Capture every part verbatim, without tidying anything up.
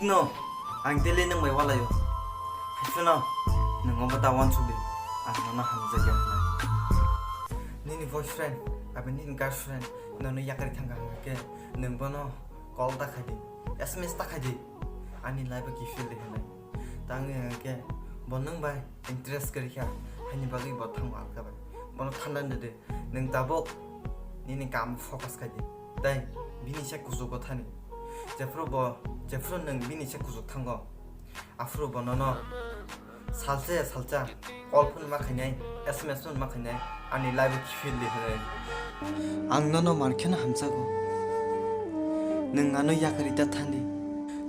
No, ang daily nwng bai walaio. Haiphano nwng obo da uansukdi, ang nono hamjakya hwnwi. Nini boyfriend abo nini girlfriend nono yakarwi thangkha hwnkhe nwng bono call ta khaidi, S M S ta khaidi, ani life o kiphildi hwnwi. Tangwi hwnkhe bo nwng bai interest kwrwikha, haini bagwi bo thango alka bai. Bono thanda nadi, nwng tabuk nini kaam focus khaidi. Tei bini se kuchugo thani. Jephuru bo, jephuru nwng bini se kuchuk thango, aphuru bo nono salsa salsa call phone ma khainai, S M S phone ma khainai, ani life o kiphildi hwnwi. Ang nono mar kheno hamjago. Nwng ano yakarwi ta thani.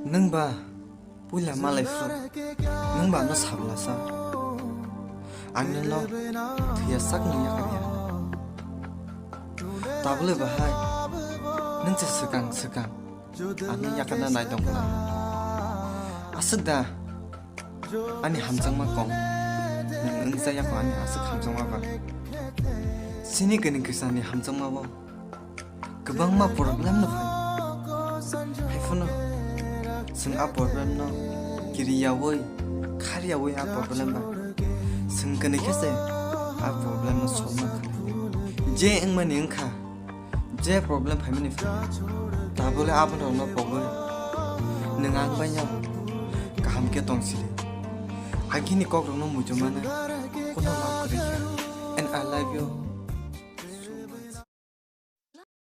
Nwng ba puila malai phuru nwng ba ano sablasa. Ang nono thwiya sak nung yakarya. Tabole bahai nwng se swkang swkang ano yakarna nai tongkha. Aswk da ani hamjakma kong. Nwng wngsa yako ani aswk hamjakma ba. Chini kwnwi kwchani hamjakma bo kwbangma problem no phai. Haiphano chwng a problem no kiriyawi, khariyawi a problem ba chwng kwnwi khe se a problem no solve ma khlai. Je wngmani wngkha, je problem phaimani phai, tabole abono rokno pogwi nwng ang bai no kaham khe tong sidi. Agini kok rokno muitu mano, kono love kwrwi kha. And I love you.